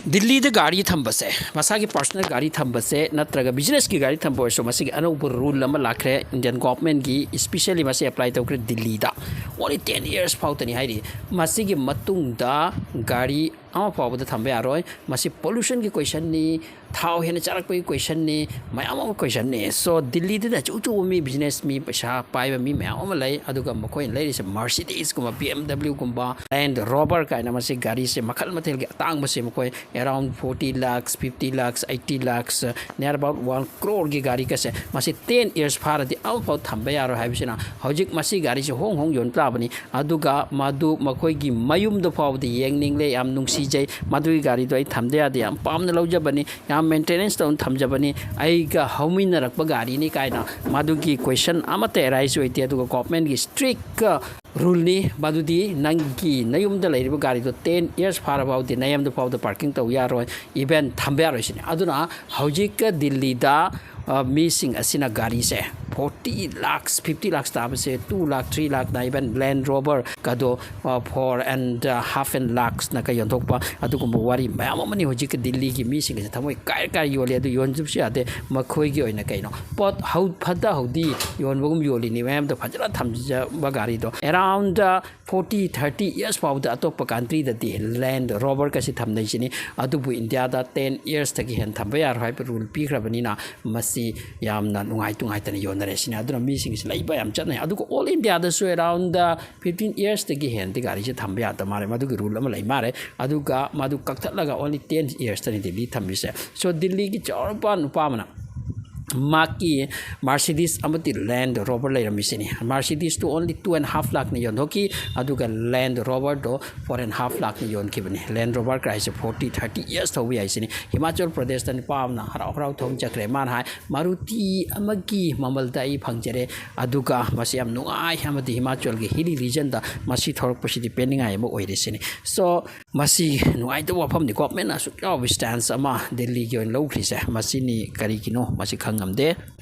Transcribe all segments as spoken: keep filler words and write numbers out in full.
ꯗꯤꯜꯂꯤꯗ ꯒꯥꯔꯤ ꯊꯝꯕꯁꯦ, ꯃꯁꯥꯒꯤ ꯄꯥꯔꯁꯣꯅꯦꯜ ꯒꯥꯔꯤ ꯊꯝꯕꯁꯦ ꯅꯠꯇ꯭ꯔꯒ ꯕꯤꯖꯤꯅꯦꯁꯀꯤ ꯒꯥꯔꯤ ꯊꯝꯕ ꯑꯣꯏꯔꯁꯨ, ꯃꯁꯤꯒꯤ ꯑꯅꯧꯕ ꯔꯨꯜ ꯑꯃ ꯂꯥꯛꯈ꯭ꯔꯦ ꯏꯟꯗꯤꯌꯟ ꯒꯣꯚꯔꯟꯃꯦꯟꯠꯀꯤ꯫ ꯏꯁꯄꯤꯁꯦꯜꯂꯤ ꯃꯁꯤ ꯑꯦꯄ꯭ꯂꯥꯏ ꯇꯧꯈ꯭ꯔꯦ ꯗꯤꯜꯂꯤꯗ꯫ ꯑꯣꯟꯂꯤ ꯇꯦꯟ ꯏꯌꯔꯁ ꯐꯥꯎꯇꯅꯤ ꯍꯥꯏꯔꯤ꯫ ꯃꯁꯤꯒꯤ ꯃꯇꯨꯡꯗ ꯒꯥꯔꯤ ꯑꯃ ꯐꯥꯎꯕꯗ ꯊꯝꯕ ꯌꯥꯔꯣꯏ꯫ ꯃꯁꯤ ꯄꯣꯂꯨꯁꯟꯒꯤ ꯀꯣꯏꯁꯟꯅꯤ, ꯊꯥꯎ ꯍꯦꯟꯅ ꯆꯥꯔꯛꯄꯒꯤ ꯀꯣꯏꯁꯟꯅꯤ, ꯃꯌꯥꯝ ꯑꯃ ꯀꯣꯏꯁꯟꯅꯤ꯫ ꯁꯣ ꯗꯤꯜꯂꯤꯗꯗꯤ ꯑꯆꯧ ꯑꯆꯧꯕ ꯃꯤ, ꯕꯤꯖꯤꯅꯦꯁ ꯃꯤ, ꯄꯩꯁꯥ ꯄꯥꯏꯕ ꯃꯤ ꯃꯌꯥꯝ ꯑꯃ ꯂꯩ꯫ ꯑꯗꯨꯒ ꯃꯈꯣꯏꯅ ꯂꯩꯔꯤꯁꯦ ꯃꯔꯁꯤꯗꯤꯁꯀꯨꯝꯕ, ꯕꯤ ꯑꯦꯝ ꯗꯕ꯭ꯂꯤꯎꯒꯨꯝꯕ, ꯂꯦꯟ ꯔꯣꯕꯔ ꯀꯥꯏꯅ, ꯃꯁꯤ ꯒꯥꯔꯤꯁꯦ ꯃꯈꯜ ꯃꯊꯦꯜꯒꯤ ꯑꯇꯥꯡꯕꯁꯦ ꯃꯈꯣꯏ around forty lakhs, fifty lakhs, eighty lakhs, near about one ꯀ꯭ꯔꯣꯔꯒꯤ ꯒꯥꯔꯤꯒꯁꯦ ꯃꯁꯤ ꯇꯦꯟ ꯏꯌꯔꯁ ꯐꯥꯔꯗꯤ ꯑꯃꯐꯥꯎ ꯊꯝꯕ ꯌꯥꯔꯣꯏ ꯍꯥꯏꯕꯁꯤꯅ ꯍꯧꯖꯤꯛ ꯃꯁꯤ ꯒꯥꯔꯤꯁꯦ ꯍꯣꯡ ꯍꯣꯡ ꯌꯣꯟꯕ ꯇꯥꯕꯅꯤ꯫ ꯑꯗꯨꯒ ꯃꯗꯨ ꯃꯈꯣꯏꯒꯤ ꯃꯌꯨꯝꯗ ꯐꯥꯎꯕꯗ ꯌꯦꯡꯅꯤꯡꯂꯦ, ꯌꯥꯝ ꯅꯨꯡꯁꯤꯖꯩ꯫ ꯃꯗꯨꯒꯤ ꯒꯥꯔꯤꯗꯣ ꯑꯩ ꯊꯝꯗ ꯌꯥꯗꯦ, ꯌꯥꯝ ꯄꯥꯝꯅ ꯂꯧꯖꯕꯅꯤ, ꯌꯥꯝ ꯃꯦꯟꯇꯦꯅꯦꯟꯁ ꯇꯧꯅ ꯊꯝꯖꯕꯅꯤ, ꯑꯩꯒ ꯍꯧꯃꯤꯟꯅꯔꯛꯄ ꯒꯥꯔꯤꯅꯤ ꯀꯥꯏꯅ ꯃꯗꯨꯒꯤ ꯀꯣꯏꯁꯟ ꯑꯃꯠꯇ ꯑꯦꯔꯥꯏꯁ ꯑꯣꯏꯗꯦ꯫ ꯑꯗꯨꯒ ꯒꯣꯚꯔꯟꯃꯦꯟꯠꯀꯤ ꯏꯁꯇ꯭ꯔꯤꯛ ꯔꯨꯜꯅꯤ ꯃꯗꯨꯗꯤ, ꯅꯪꯒꯤ ꯅꯌꯨꯝꯗ ꯂꯩꯔꯤꯕ ꯒꯥꯔꯤꯗꯣ ꯇꯦꯟ ꯏꯌꯔꯁ ꯐꯥꯔ ꯐꯥꯎꯗꯤ ꯅꯌꯨꯝꯗ ꯐꯥꯎꯗ ꯄꯥꯔꯀꯤꯡ ꯇꯧ ꯌꯥꯔꯣꯏ, ꯏꯚꯟ ꯊꯝꯕ ꯌꯥꯔꯣꯏ ꯁꯤꯅꯤ꯫ ꯑꯗꯨꯅ ꯍꯧꯖꯤꯛ ꯗꯤꯜꯂꯤꯗ, ꯑ, ꯃꯤꯁꯤꯡ ꯑꯁꯤꯅ ꯒꯥꯔꯤꯁꯦ ꯐꯣꯔꯇꯤ ꯂꯥꯛꯁ, ꯐꯤꯐꯇꯤ ꯂꯥꯛꯁ ꯇꯥꯕꯁꯦ, ꯇꯨ ꯂꯥꯛ, ꯊ꯭ꯔꯤ ꯂꯥꯛꯅ, ꯏꯚꯟ ꯂꯦꯟ ꯔꯣꯕꯔ ꯀꯗꯣ, ꯑ, ꯐꯣꯔ ꯑꯦꯟ ꯍꯥꯐ ꯑꯦꯟ ꯂꯥꯛꯁꯅ ꯀꯩ ꯌꯣꯟꯊꯣꯛꯄ, ꯑꯗꯨꯒꯨꯝꯕ ꯋꯥꯔꯤ ꯃꯌꯥꯝ ꯑꯃꯅꯤ꯫ ꯍꯧꯖꯤꯛꯀꯤ ꯗꯤꯜꯂꯤꯒꯤ ꯃꯤꯁꯤꯡ ꯑꯁꯦ ꯊꯃꯣꯏ ꯀꯥꯏꯔ ꯀꯥꯏꯔ ꯌꯣꯜꯂꯤ꯫ ꯑꯗꯨ ꯌꯣꯟꯕꯁꯨ ꯌꯥꯗꯦ꯫ ꯃꯈꯣꯏꯒꯤ ꯑꯣꯏꯅ ꯀꯩꯅꯣ, ꯄꯣꯠ ꯍꯧ-, ꯐꯠꯇ ꯍꯧꯗꯤ ꯌꯣꯟꯕꯒꯨꯝ ꯌꯣꯜꯂꯤꯅꯤ꯫ ꯃꯌꯥꯝꯗ ꯐꯖꯅ ꯊꯝꯖꯕ ꯒꯥꯔꯤꯗꯣ ꯑꯦꯔꯥꯎꯟꯗ ꯐꯣꯔꯇꯤ, ꯊꯥꯔꯇꯤ ꯏꯌꯔꯁ ꯐꯥꯎꯕꯗ ꯑꯇꯣꯞꯄ ꯀꯟꯇ꯭ꯔꯤꯗꯗꯤ ꯂꯦꯟ ꯔꯣꯕꯔꯒꯁꯤ ꯊꯝꯅꯩꯁꯤꯅꯤ꯫ ꯑꯗꯨꯕꯨ ꯏꯟꯗꯤꯌꯥꯗ ꯇꯦꯟ ꯏꯌꯔꯁꯇꯒꯤ ꯍꯦꯟꯅ ꯊꯝꯕ ꯌꯥꯔꯣꯏ ꯍꯥꯏꯕ ꯔꯨꯜ ꯄꯤꯈ꯭ꯔꯕꯅꯤꯅ ꯃꯁꯤ ꯌꯥꯝꯅ ꯅꯨꯡꯉꯥꯏ ꯅꯨꯡꯉꯥꯏꯇꯅ ꯌꯣꯟꯅꯔꯦ ꯁꯤꯅꯤ꯫ ꯑꯗꯨꯅ ꯃꯤꯁꯤꯡꯁꯤ ꯂꯩꯕ ꯌꯥꯝ ꯆꯠꯅꯩ꯫ ꯑꯗꯨꯒ ꯑꯣꯜ ꯏꯟꯗꯤꯌꯥꯗꯁꯨ ꯑꯦꯔꯥꯎꯟꯗ ꯐꯤꯐꯇꯤꯟ ꯏꯌꯔꯁꯇꯒꯤ ꯍꯦꯟꯅꯗꯤ ꯒꯥꯔꯤꯁꯦ ꯊꯝꯕ ꯌꯥꯗ ꯃꯥꯜꯂꯦ꯫ ꯃꯗꯨꯒꯤ ꯔꯨꯜ ꯑꯃ ꯂꯩ ꯃꯥꯜꯂꯦ꯫ ꯑꯗꯨꯒ ꯃꯗꯨ ꯀꯛꯊꯠꯂꯒ ꯑꯣꯟꯂꯤ ꯇꯦꯟ ꯏꯌꯔꯁꯇꯅꯤ ꯗꯤꯜꯂꯤ ꯊꯝꯃꯤꯁꯦ꯫ ꯁꯣ ꯗꯤꯜꯂꯤꯒꯤ ꯆꯥꯎꯔꯛꯄ ꯅꯨꯄꯥ ꯑꯃꯅ ꯃꯍꯥꯛꯀꯤ ꯃꯥꯔꯁꯤꯗꯤꯁ ꯑꯃꯗꯤ ꯂꯦꯟ ꯔꯣꯕꯔ ꯂꯩꯔꯝꯃꯤꯁꯤꯅꯤ꯫ ꯃꯥꯔꯁꯤꯗꯤꯁꯇꯨ ꯑꯣꯟꯂꯤ ꯇꯨ ꯑꯦꯟ ꯍꯥꯐ ꯂꯥꯛꯅ ꯌꯣꯟꯊꯣꯛꯈꯤ, ꯑꯗꯨꯒ ꯂꯦꯟ ꯔꯣꯕꯔꯗꯣ ꯐꯣꯔ ꯑꯦꯟ ꯍꯥꯐ ꯂꯥꯛꯅ ꯌꯣꯟꯈꯤꯕꯅꯤ꯫ ꯂꯦꯟ ꯔꯣꯕꯔ ꯀꯥꯏꯁꯦ ꯐꯣꯔꯇꯤ, ꯊꯥꯔꯇꯤ ꯏꯌꯔꯁ ꯊꯧꯕ ꯌꯥꯏ ꯁꯤꯅꯤ꯫ ꯍꯤꯃꯥꯆꯜ ꯄ꯭ꯔꯗꯦꯁꯇ ꯅꯨꯄꯥ ꯑꯃꯅ ꯍꯔꯥꯎ ꯍꯔꯥꯎ ꯊꯧꯅ ꯆꯠꯈ꯭ꯔꯦ꯫ ꯃꯥꯅ ꯍꯥꯏ, "ꯃꯔꯨꯇꯤ ꯑꯃꯒꯤ ꯃꯃꯜꯗ ꯑꯩ ꯐꯪꯖꯔꯦ, ꯑꯗꯨꯒ ꯃꯁꯤ ꯌꯥꯝ ꯅꯨꯡꯉꯥꯏ", ꯑꯃꯗꯤ ꯍꯤꯃꯥꯆꯜꯒꯤ ꯍꯤꯂꯤ ꯔꯤꯖꯟꯗ ꯃꯁꯤ ꯊꯧꯔꯛꯄꯁꯤꯗꯤ ꯄꯦꯟꯅꯤꯡꯉꯥꯏ ꯑꯃ ꯑꯣꯏꯔꯦ ꯁꯤꯅꯤ꯫ ꯁꯣ ꯃꯁꯤ ꯅꯨꯡꯉꯥꯏꯇꯕ ꯋꯥꯐꯝꯅꯤ꯫ ꯒꯣꯚꯔꯟꯃꯦꯟꯠꯅ ꯑꯁꯨꯛ ꯌꯥꯎꯕ ꯁ꯭ꯇꯦꯟꯁ ꯑꯃ ꯗꯤꯜꯂꯤꯒꯤ ꯑꯣꯏꯅ ꯂꯧꯈ꯭ꯔꯤꯁꯦ, ꯃꯁꯤꯅꯤ꯫ ꯀꯔꯤꯒꯤꯅꯣ ꯃꯁꯤ ꯈꯪ ꯉꯝꯗꯦ꯫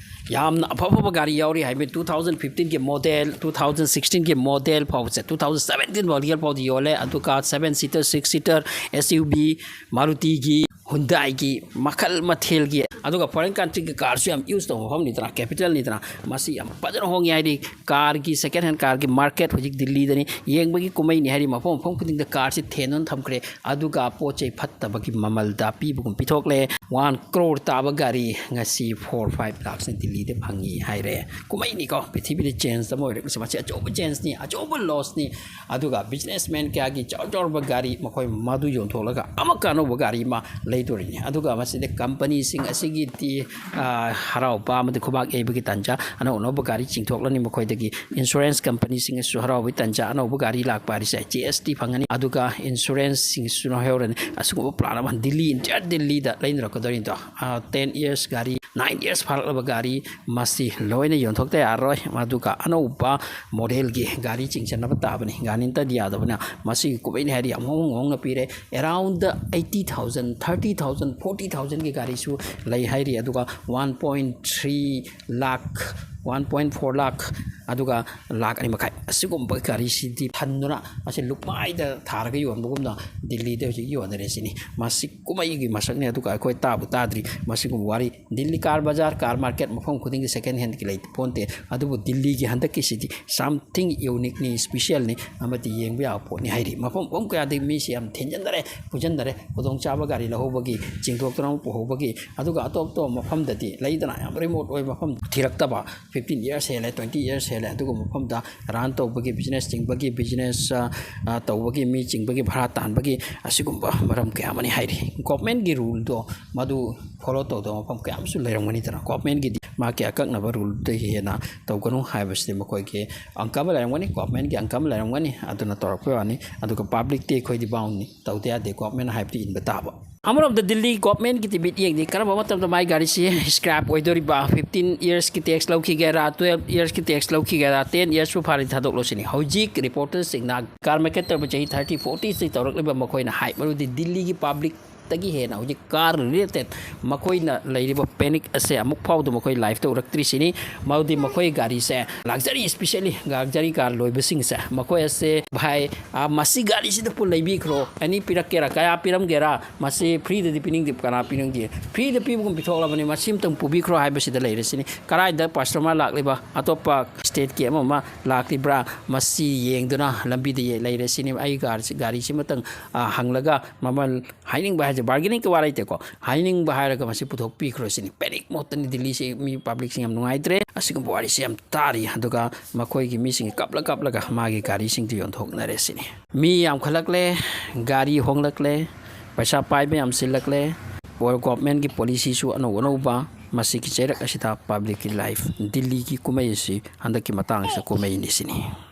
ꯌꯥꯝꯅ ꯑꯐ ꯑꯐꯕ ꯒꯥꯔꯤ ꯌꯥꯎꯔꯤ ꯍꯥꯏꯕꯗꯤ two thousand fifteen ꯒꯤ model, two thousand sixteen ꯒꯤ model ꯐꯥꯎꯕꯁꯦ, two thousand seventeen model ꯐꯥꯎꯗꯤ ꯌꯣꯜꯂꯦ꯫ ꯑꯗꯨꯒ seven seater, six seater, S U V, ꯃꯥꯔꯨꯇꯤꯒꯤ, ꯍꯨꯟꯗꯥꯏꯒꯤ ꯃꯈꯜ ꯃꯊꯦꯜꯒꯤ, ꯑꯗꯨꯒ foreign country ꯒꯤ car ꯁꯨ ꯌꯥꯝ use ꯇꯧꯕ ꯃꯐꯝꯅꯤꯗꯅ, capital ꯅꯤꯗꯅ, ꯃꯁꯤ ꯌꯥꯝ ꯐꯖꯅ ꯍꯣꯡꯉꯤ ꯍꯥꯏꯗꯤ car ꯒꯤ, second hand car ꯒꯤ market ꯍꯧꯖꯤꯛ ꯗꯤꯜꯂꯤꯗꯅꯤ꯫ ꯌꯦꯡꯕꯒꯤ ꯀꯨꯝꯍꯩꯅꯤ ꯍꯥꯏꯗꯤ ꯃꯐꯝ ꯃꯐꯝ ꯈꯨꯗꯤꯡꯗ car ꯁꯤ ꯊꯦꯟꯗꯨꯅ ꯊꯝꯈ꯭ꯔꯦ꯫ ꯑꯗꯨꯒ ꯄꯣꯠ ꯆꯩ ꯐꯠꯇꯕꯒꯤ ꯃꯃꯜꯗ ꯄꯤꯕꯒꯨꯝ ꯄꯤꯊꯣꯛꯂꯦ꯫ One crore ꯇꯥꯕ ꯒꯥꯔꯤ ꯉꯁꯤ four five lakhs ꯅ ꯗꯤꯜꯂꯤꯗ ꯐꯪꯉꯤ ꯍꯥꯏꯔꯦ꯫ ꯀꯨꯝꯍꯩꯅꯤꯀꯣ, ꯄ꯭ꯔꯤꯊꯤꯕꯤꯗ change ꯑꯃ ꯑꯣꯏꯔꯛꯂꯤꯁꯦ꯫ ꯃꯁꯤ ꯑꯆꯧꯕ change ꯅꯤ, ꯑꯆꯧꯕ loss ꯅꯤ꯫ ꯑꯗꯨꯒ businessman ꯀꯌꯥꯒꯤ ꯆꯥꯎ ꯆꯥꯎꯔꯕ ꯒꯥꯔꯤ, ꯃꯈꯣꯏ ꯃꯗꯨ ꯌꯣꯟꯊꯣꯛꯂꯒ ꯑꯃꯨꯛꯀ ꯑꯅꯧꯕ ꯒꯥꯔꯤ ꯑꯃ ꯂꯩꯗꯣꯔꯤꯅꯤ꯫ ꯑꯗꯨꯒ ꯃꯁꯤꯗ company ꯁꯤꯡ ꯑꯁꯤꯒꯤꯗꯤ, ꯑ, ꯍꯔꯥꯎꯕ ꯑꯃꯗꯤ ꯈꯨꯕꯥꯛ ꯌꯩꯕꯒꯤ ꯇꯥꯟꯖꯥ, ꯑꯅꯧ ꯑꯅꯧꯕ ꯒꯥꯔꯤ ꯆꯤꯡꯊꯣꯛꯂꯅꯤ ꯃꯈꯣꯏꯗꯒꯤ꯫ Insurance company ꯁꯤꯡꯅꯁꯨ ꯍꯔꯥꯎꯕꯒꯤ ꯇꯥꯟꯖꯥ, ꯑꯅꯧꯕ ꯒꯥꯔꯤ ꯂꯥꯛꯄ ꯍꯥꯏꯔꯤꯁꯦ G S T ꯐꯪꯒꯅꯤ꯫ ꯑꯗꯨꯒ insurance ꯁꯤꯡꯁꯨ ꯂꯧꯍꯧꯔꯅꯤ꯫ ꯑꯁꯤꯒꯨꯝꯕ plan ꯑꯃ ꯗꯤꯜꯂꯤ, entire ꯗꯤꯜꯂꯤꯗ ꯂꯩꯅꯔꯛꯀꯗꯣꯔꯤꯅꯤꯗꯣ꯫ ꯑ, ten years ꯒꯥꯔꯤ, nine years ꯐꯥꯔꯛꯂꯕ ꯒꯥꯔꯤ, ꯃꯁꯤ ꯂꯣꯏꯅ ꯌꯣꯟꯊꯣꯛꯇ ꯌꯥꯔꯔꯣꯏ꯫ ꯑꯗꯨꯒ ꯑꯅꯧꯕ model ꯒꯤ ꯒꯥꯔꯤ ꯆꯤꯡꯁꯤꯟꯅꯕ ꯇꯥꯕꯅꯤ꯫ ꯒꯥꯔꯤ ꯅꯠꯇꯗꯤ ꯌꯥꯗꯕꯅ ꯃꯁꯤꯒꯤ ꯀꯨꯝꯍꯩꯅꯤ ꯍꯥꯏꯗꯤ ꯌꯥꯝ ꯍꯣꯡ ꯍꯣꯡꯅ ꯄꯤꯔꯦ꯫ Around eighty thousand, thirty thousand, forty thousand ꯒꯤ ꯒꯥꯔꯤꯁꯨ ꯂꯩ ꯍꯥꯏꯔꯤ꯫ ꯑꯗꯨꯒ one point three lakh, one point four lakh, ꯑꯗꯨꯒ ꯂꯥꯈ ꯑꯅꯤ ꯃꯈꯥꯏ, ꯑꯁꯤꯒꯨꯝꯕ ꯒꯥꯔꯤꯁꯤꯗꯤ ꯊꯟꯗꯨꯅ ꯑꯁꯤ ꯂꯨꯛꯃꯥꯏꯗ ꯊꯥꯔꯒ ꯌꯣꯟꯕꯒꯨꯝꯅ ꯗꯤꯜꯂꯤꯗ ꯍꯧꯖꯤꯛ ꯌꯣꯟꯅꯔꯦ ꯁꯤꯅꯤ꯫ ꯃꯁꯤ ꯀꯨꯝꯍꯩꯒꯤ ꯃꯁꯛꯅꯤ꯫ ꯑꯗꯨꯒ ꯑꯩꯈꯣꯏ ꯇꯥꯕꯨ ꯇꯥꯗ꯭ꯔꯤ ꯃꯁꯤꯒꯨꯝꯕ ꯋꯥꯔꯤ꯫ ꯗꯤꯜꯂꯤ car ꯕꯖꯥꯔ, car market ꯃꯐꯝ ꯈꯨꯗꯤꯡꯒꯤ second hand ꯒꯤ ꯂꯩ ꯄꯣꯟꯇꯦ꯫ ꯑꯗꯨꯕꯨ ꯗꯤꯜꯂꯤꯒꯤ ꯍꯟꯗꯛꯀꯤꯁꯤꯗꯤ something unique ꯅꯤ, special ꯅꯤ, ꯑꯃꯗꯤ ꯌꯦꯡꯕ ꯌꯥꯕ ꯄꯣꯠꯅꯤ ꯍꯥꯏꯔꯤ꯫ ꯃꯐꯝ ꯃꯐꯝ ꯀꯌꯥꯗꯒꯤ ꯃꯤꯁꯤ ꯌꯥꯝ ꯊꯤꯟꯖꯤꯟꯅꯔꯦ, ꯄꯨꯁꯤꯟꯅꯔꯦ꯫ ꯈꯨꯗꯣꯡꯆꯥꯕ ꯒꯥꯔꯤ ꯂꯧꯍꯧꯕꯒꯤ, ꯆꯤꯡꯊꯣꯛꯇꯨꯅ ꯑꯃꯨꯛ ꯄꯨꯍꯧꯕꯒꯤ꯫ ꯑꯗꯨꯒ ꯑꯇꯣꯞ ꯑꯇꯣꯞꯄ ꯃꯐꯝꯗꯗꯤ ꯂꯩꯗꯅ ꯌꯥꯝ remote ꯑꯣꯏꯕ ꯃꯐꯝ ꯊꯤꯔꯛꯇꯕ, fifteen years ꯍꯦꯜꯂꯦ, twenty years ꯍꯦꯜꯂꯦ, ꯑꯗꯨꯒꯨꯝꯕ ꯃꯐꯝꯗ run ꯇꯧꯕꯒꯤ, business ꯆꯤꯡꯕꯒꯤ, business, ꯑ, ꯑ, ꯇꯧꯕꯒꯤ, ꯃꯤ ꯆꯤꯡꯕꯒꯤ, ꯚꯔꯥ ꯇꯥꯟꯕꯒꯤ, ꯑꯁꯤꯒꯨꯝꯕ ꯃꯔꯝ ꯀꯌꯥ ꯑꯃꯅꯤ ꯍꯥꯏꯔꯤ꯫ Government ꯀꯤ rule ꯗꯣ ꯃꯗꯨ follow ꯇꯧꯗꯕ ꯃꯐꯝ ꯀꯌꯥ ꯑꯃꯁꯨ ꯂꯩꯔꯝꯒꯅꯤꯗꯅ꯫ Government ꯀꯤꯗꯤ ꯃꯥꯒꯤ ꯑꯀꯛꯅꯕ rule ꯗꯒꯤ ꯍꯦꯟꯅ ꯇꯧꯒꯅꯨ ꯍꯥꯏꯕꯁꯤꯗꯤ ꯃꯈꯣꯏꯒꯤ ꯑꯪꯀ ꯑꯃ ꯂꯩꯔꯝꯒꯅꯤ, government ꯀꯤ ꯑꯪꯀ ꯑꯃ ꯂꯩꯔꯝꯒꯅꯤ, ꯑꯗꯨꯅ ꯇꯧꯔꯛꯄ ꯋꯥꯅꯤ꯫ ꯑꯗꯨꯒ public ꯇꯤ ꯑꯩꯈꯣꯏꯗꯤ bound ꯅꯤ, ꯇꯧꯗ ꯌꯥꯗꯦ꯫ Government ꯅ ꯍꯥꯏꯕꯗꯤ ꯏꯟꯕ ꯇꯥꯕ꯫ ꯑꯃꯔꯣꯝꯗ ꯗꯤꯜꯂꯤ government ꯀꯤꯗꯤ ꯃꯤꯠꯌꯦꯡꯗꯤ ꯀꯔꯝꯕ ꯃꯇꯝꯗ ꯃꯥꯏ ꯒꯥꯔꯤꯁꯤ scrap ꯑꯣꯏꯗꯣꯔꯤꯕ, fifteen years ꯀꯤ tax ꯂꯧꯈꯤꯒꯦꯔꯥ, twelve years ꯀꯤ tax ꯂꯧꯈꯤꯒꯦꯔꯥ, ten years ꯐꯥꯎ ꯐꯥꯔꯗꯤ ꯊꯥꯗꯣꯛꯂꯣ ꯁꯤꯅꯤ꯫ ꯍꯧꯖꯤꯛ reporter ꯁꯤꯡꯅ car market ꯇꯧꯔꯤꯕ ꯆꯍꯤ thirty, forty ꯁꯤ ꯇꯧꯔꯛꯂꯤꯕ ꯃꯈꯣꯏꯅ ꯍꯥꯏ꯫ ꯃꯔꯨꯗꯤ ꯗꯤꯜꯂꯤꯒꯤ public ꯇꯒꯤ ꯍꯦꯟꯅ ꯍꯧꯖꯤꯛ car related ꯃꯈꯣꯏꯅ ꯂꯩꯔꯤꯕ panic ꯑꯁꯦ ꯑꯃꯨꯛ ꯐꯥꯎꯗ ꯃꯈꯣꯏ live ꯇ ꯎꯔꯛꯇ꯭ꯔꯤꯁꯤꯅꯤ꯫ ꯃꯔꯝꯗꯤ ꯃꯈꯣꯏ ꯒꯥꯔꯤꯁꯦ luxury, especially luxury car ꯂꯣꯏꯕꯁꯤꯡꯁꯦ, ꯃꯈꯣꯏ ꯑꯁꯦ, "ꯚꯥꯏ, ꯑꯥ, ꯃꯁꯤ ꯒꯥꯔꯤꯁꯤꯗ ꯄꯨ ꯂꯩꯕꯤꯈ꯭ꯔꯣ, ꯑꯩꯅ ꯄꯤꯔꯛꯀꯦꯔꯥ, ꯀꯌꯥ ꯄꯤꯔꯝꯒꯦꯔꯥ, ꯃꯁꯤ free ꯗꯗꯤ ꯄꯤꯅꯤꯡꯗꯦ, ꯀꯅꯥ ꯄꯤꯅꯤꯡꯗꯦ? Free ꯗ ꯄꯤꯕꯒꯨꯝ ꯄꯤꯊꯣꯛꯂꯕꯅꯤ, ꯃꯁꯤ ꯑꯝꯇꯪ ꯄꯨꯕꯤꯈ꯭ꯔꯣ" ꯍꯥꯏꯕꯁꯤꯗ ꯂꯩꯔꯦ ꯁꯤꯅꯤ꯫ ꯀꯔꯥꯏꯗ customer ꯂꯥꯛꯂꯤꯕ, ꯑꯇꯣꯞꯄ state ꯀꯤ ꯑꯃ ꯑꯃ ꯂꯥꯛꯂꯤꯕ꯭ꯔꯥ, ꯃꯁꯤ ꯌꯦꯡꯗꯨꯅ ꯂꯝꯕꯤꯗ ꯌꯦ-, ꯂꯩꯔꯦ ꯁꯤꯅꯤ꯫ ꯑꯩ ꯒꯥꯔꯤꯁꯤ, ꯒꯥꯔꯤꯁꯤꯃꯇꯪ, ꯑꯥ, ꯍꯪꯂꯒ ꯃꯃꯜ ꯍꯥꯏꯅꯤꯡꯕ ꯍꯥꯏꯁꯦ, bargaining ꯀꯤ ꯋꯥ ꯂꯩꯇꯦꯀꯣ, ꯍꯥꯏꯅꯤꯡꯕ ꯍꯥꯏꯔꯒ ꯃꯁꯤ ꯄꯨꯊꯣꯛꯄꯤꯈ꯭ꯔꯣ ꯁꯤꯅꯤ꯫ Panic mode ꯇꯅꯤ ꯗꯤꯜꯂꯤꯁꯤ, ꯃꯤ public ꯁꯤꯡ ꯌꯥꯝ ꯅꯨꯡꯉꯥꯏꯇ꯭ꯔꯦ꯫ ꯑꯁꯤꯒꯨꯝꯕ ꯋꯥꯔꯤꯁꯤ ꯌꯥꯝ ꯇꯥꯔꯤ꯫ ꯑꯗꯨꯒ ꯃꯈꯣꯏꯒꯤ ꯃꯤꯁꯤꯡ ꯀꯞꯂ ꯀꯞꯂꯒ ꯃꯥꯒꯤ ꯒꯥꯔꯤꯁꯤꯡꯗꯨ ꯌꯣꯟꯊꯣꯛꯅꯔꯦ ꯁꯤꯅꯤ꯫ ꯃꯤ ꯌꯥꯝꯈꯠꯂꯛꯂꯦ, ꯒꯥꯔꯤ ꯍꯣꯡꯂꯛꯂꯦ, ꯄꯩꯁꯥ ꯄꯥꯏꯕ ꯌꯥꯝꯁꯤꯜꯂꯛꯂꯦ꯫ ꯑꯣꯔ government ꯀꯤ policy ꯁꯨ ꯑꯅꯧ ꯑꯅꯧꯕ, ꯃꯁꯤꯒꯤ ꯆꯩꯔꯛ ꯑꯁꯤꯗ public ꯀꯤ life, ꯗꯤꯜꯂꯤꯒꯤ ꯀꯨꯝꯍꯩ ꯑꯁꯤ ꯍꯟꯗꯛꯀꯤ ꯃꯇꯥꯡ ꯑꯁꯤꯗ ꯀꯨꯝꯍꯩꯅꯤ ꯁꯤꯅꯤ꯫